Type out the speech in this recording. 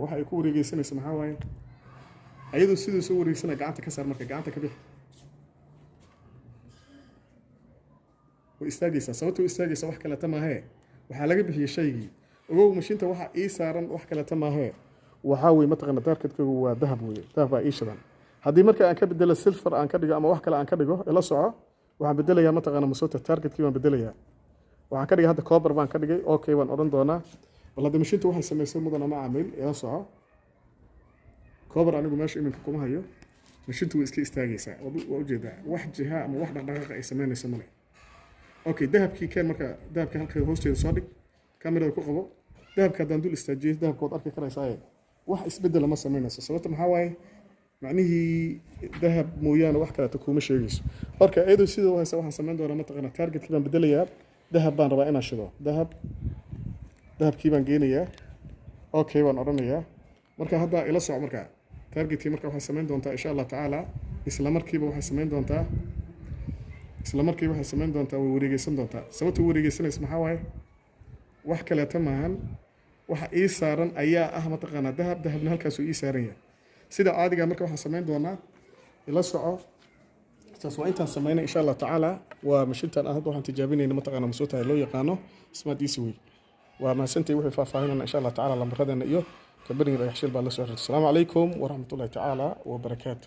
Waxa ay ku wareegeysanaysa maxaa waaye? Ayadoo siduu soo wareegsana, gacanta ka saar. Marka gacanta ka bixi, way istaagaysaa. Sababta u istaagaysa wax kaleta maahee, waxaa laga bixiyey shaygii. Ogow, mashiinta waxa ii saaran wax kaleta maahee, waxaa weye mataqaana targetkaygu waa dahab weye, dahab baa ii shidan. Haddii marka aan ka bedelo, silver aan ka dhigo ama wax kale aan ka dhigo, ila soco, waxaan bedelayaa mataqaana masota targetkii baan bedelayaa. Waxaan ka dhigay hadda copper baan ka dhigay. Okay baan odhan doonaa. Bal hadda mashiinta waxay samaysay, mudana macaamiil, ila soco. Copper anigu meesha iminka kuma hayo. Mashiintu way iska istaagaysaa. Waa ujeedaa, wax jiha ama wax dhaqdhaqaaqa ay samaynayso male. Okay, dahabkii keen. Marka dahabkii halka hoosteeda soo dhig, kamerada ku qabo. Dahabka haddaan dul istaajiyey, dahabka waad arki karaysaaye, wax isbedela ma samaynayso. Sababta maxaa waaye? Macnihii dahab mooyaane wax kaleeto kuuma sheegayso. Marka iyadoo sida u haysa, waxaan samayn doonaa mataqaana targetkii baan bedelayaa. Dahab baan rabaa inaan shido. Dahab, dahabkii baan geenayaa. Okay baan odhanayaa. Marka hadda ila soco. Marka targetkii marka waxay samayn doontaa, insha Allah tacaala, isla markiiba waxay samayn doontaa, isla markiiba waxay samayn doontaa, way wareegeysan doontaa. Sababta u wareegeysanaysa maxaa waaye? Wax kaleeto maahan, waxa ii saaran ayaa ah mataqaanaa dahab. Dahabna halkaasuu ii saaran yahay sida caadiga. Marka waxaan samayn doonaa, ila soco, saas waa intaan samaynay, insha Allah tacaala. Waa mashintan aan hadda waxaan tijaabinayna mataqaanaa masoo loo yaqaano Smart Easyway. Waa mahadsantahay. Wixii faahfaahinana, insha Allah tacaala, lambaradeenna iyo kambaniga Dhagaxshil baa la soo xiriirta. Asalaamu calaykum waraxmatullahi tacaala wabarakaatu.